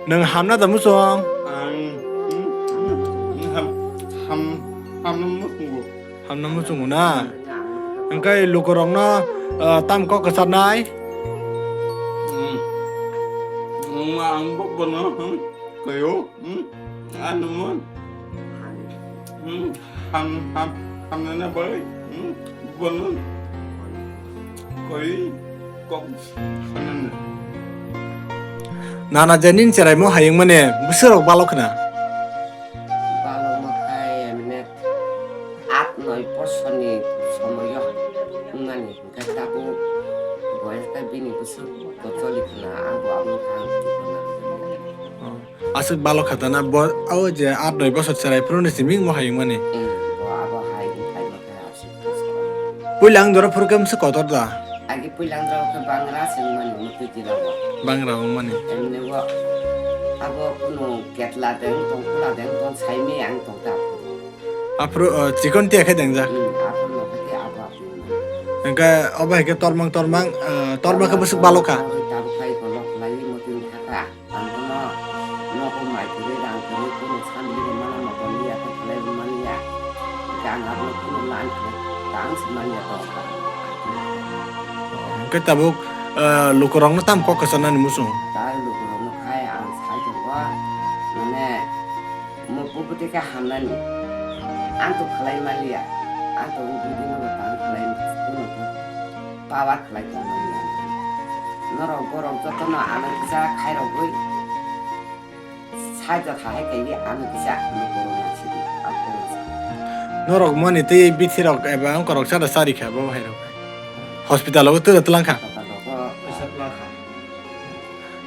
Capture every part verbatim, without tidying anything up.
Nwng hamna da muchung? Ang, hmm, hmm, hmm, ham, ham, hamna muchungo. Hamna muchungo na? Hwnkhe lukurokno, ah, tam kok kwcharnai? Hmm. Hmm, ang bo bono, hmm, kayo, hmm, ano mo. Hmm, ham, ham, hamna na bai, hmm, bono. Koi, kok, hamna. Nana je nini chwraimo hayung mane bwswk rok balok khna? Balok ma khai emne aat noi bosorni somoyo wngmani hwnkhe tabuk boyes ta bini bwswk bo choli khna, ang bo abo wngkha ang twi khna. Oh, aswk balok kha ta na bo, o je aat noi bosor chwrai phuru ni simi wngmo hayung mani. Hmm, bo abo hai wngkha. Puila ang doro phuru khe masa kotor da? Agi puila ang doro khe bangra se wngmani, mutwi jila o. Bangra wngmani. Emne o abo kunu ketla deng tong, kula deng tong, saimi ang tong ta. Aphuru, uh, chikon tiya khe dengjak? Hmm, aphuru no khe abo aphuru. Hwnkhe obo hai khe tormang tormang, uh, torma khe bwswk balok kha? Tabuk khai kolok lai mutwi thaka. Ang bono nogo mai kwrwi rang kwrwi kunu samli rw mano, motom liya khe khlai rw manya. Hwnkhe ang abono kunu man khe tang se manya to. Hwnkhe tabuk, eh, lukurokno tamo kok kwcharnani muchung? Tai lukurokno khai ang sai tongo, mane, mo bubudi khe hamnani. Ang to khlai maliya. Ang to bubudi no tang khlai mano. Power khlai tongmani ang. Norok borok jotono ano kisa khairogwi sajak hai kaiwi ano kisa ano borok naisidi, ang borok sa. Norok mani tei bithi rok eba wng korok chada chari kha bo hai rok. Hospital o twi twlang kha. Hospital o.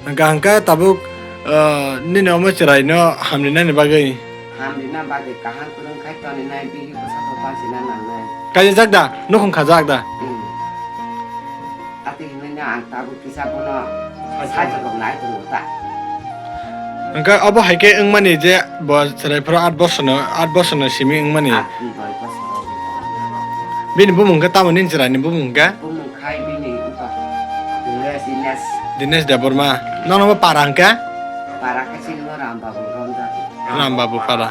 Hwnkhe hwnkhe tabuk, ah, nini omo chwraino hamrinani bagwi? Hamrina bagwi kaham kwrwng khai toninai, bihik bwsa to bachina nangnai. Kaijak da? Nukhung khajak da? Hmm. Ati hinwi no ang tabuk kisa bono sajak rok nai tongo ta. Hwnkhe obo hai khe wngmani je bo chwrai phuru aat bosorno, aat bosorno simi wngmani. Aat noi bosor. Bini bumung khe tamo nini chwraini bumung khe? Bumung khai bini wngkha Dinesh. Dinesh Debbarma. Nono bo para hwnkhe? Para khe chini bo Ram Babu Romjak. Ram Babu para.